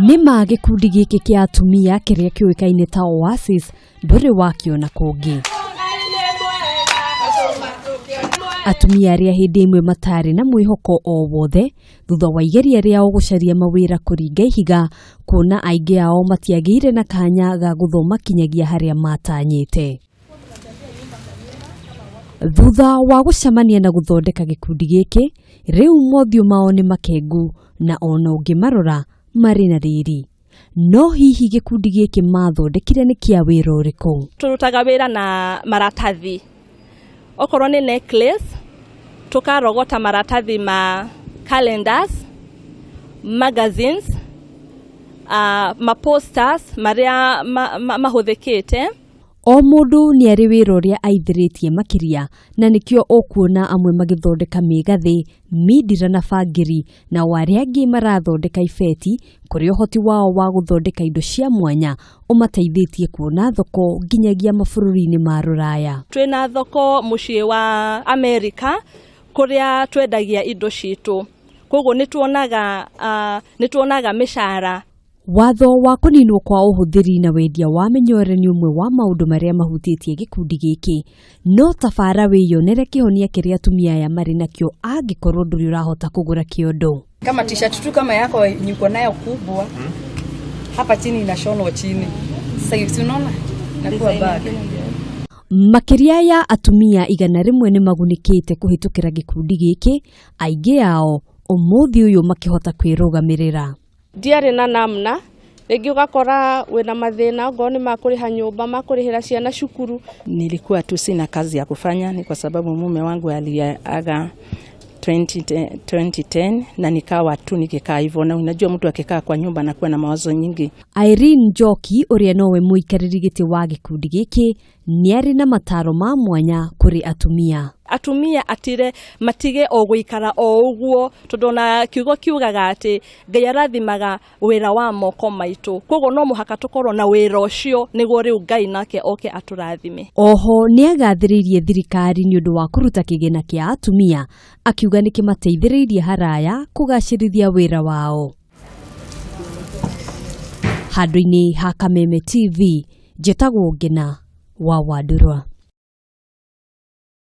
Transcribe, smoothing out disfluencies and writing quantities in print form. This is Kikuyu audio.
Nĩ ma gĩkundi gĩkĩ kĩa atumia kĩrĩa kĩũĩkaine ta Oasis ndũrĩ wakĩona kũngĩ. Atumia arĩa hĩndĩ ĩmwe matarĩ na mwĩhoko o wothe thutha wa igeria rĩao gũcaria mawĩra kũringa ihiga kuona aingĩ ao matiagĩire na kanya ga gũthoma kinyagia harĩa matanyĩte. Thutha wa gũcemania na gũthondeka gĩkundi gĩkĩ, rĩu mothiũ mao nĩ makengu na ona ũngĩmarora marĩ na riri. No hihi gĩkundi gĩkĩ mathondekire nĩ kĩa wĩra ũrĩkũ? Tũrutaga wĩra na maratathi, okorwo nĩ necklace tũkarogota maratathi ma calendars, magazines, ma posters marĩa mahũthĩkĩte. O mũndũ nĩ arĩ wĩra ũrĩa aithĩrĩtie makĩria na nĩkĩo ũkuona amwe magĩthondeka mĩgathĩ, mindira na bangĩri nao arĩa angĩ marathondeka ibeti kũrĩa ũhoti wao wa gũthondeka indo cia mwanya ũmateithĩtie kuona thoko nginyagia mabũrũri-inĩ ma rũraya. Twĩna thoko mũciĩ wa Amerika kũrĩa twendagia indo citũ, koguo nĩtuonaga mĩcara. Watho wa kũninwo kwa ũhũthĩri na wendia wa mĩnyore nĩ ũmwe wa maũndũ marĩa mahutĩtie gĩkundi gĩkĩ. No tabara wĩyonere kĩhonia kĩrĩa atumia aya marĩ nakĩo angĩkorwo ndũrĩ ũrahota kũgũra kĩondo. Kama t-shirt tu kama yako yenye uko nayo kubwa hapa chini inashonwa chini. Sasa hivi si unaona inakuwa bag. Makĩria ya atumia 100 nĩ magunĩkĩte kũhĩtũkĩra gĩkundi gĩkĩ, aingĩ ao ũmũthĩ ũyũ makĩhota kwĩrũgamĩrĩra. Ndiarĩ na namna, rĩngĩ ũgakora wĩna mathĩna okorwo nĩ makũrĩha nyũmba, makũrĩhĩra ciana cukuru. Nilikuwa tu sina kazi ya kufanya, ni kwa sababu mume wangu aliaga 2010 na nikawa tu nikikaa hivyo, na unajua mtu akikaa kwa nyumba anakuwa na mawazo nyingi. Irene Njoki ũrĩa nowe mũikarĩri gĩtĩ wa gĩkundi gĩkĩ nĩ arĩ na mataro ma mwanya kũrĩ atumia. Atumia atire matige o gũikara o ũguo, tondũ ona kiugo kiugaga atĩ Ngai arathimaga wĩra wa moko maitũ, koguo no mũhaka tũkorwo na wĩra ũcio nĩguo rĩu Ngai nake oke atũrathime. Oho nĩ agathĩrĩirie thirikari nĩ ũndũ wa kũruta kĩgĩna kĩa atumia, akiuga nĩ kĩmateithĩrĩirie haraya kũgacĩrithia wĩra wao. Handũ-inĩ ha Kameme TV, njĩtagwo Ngina wa Wandũrwa.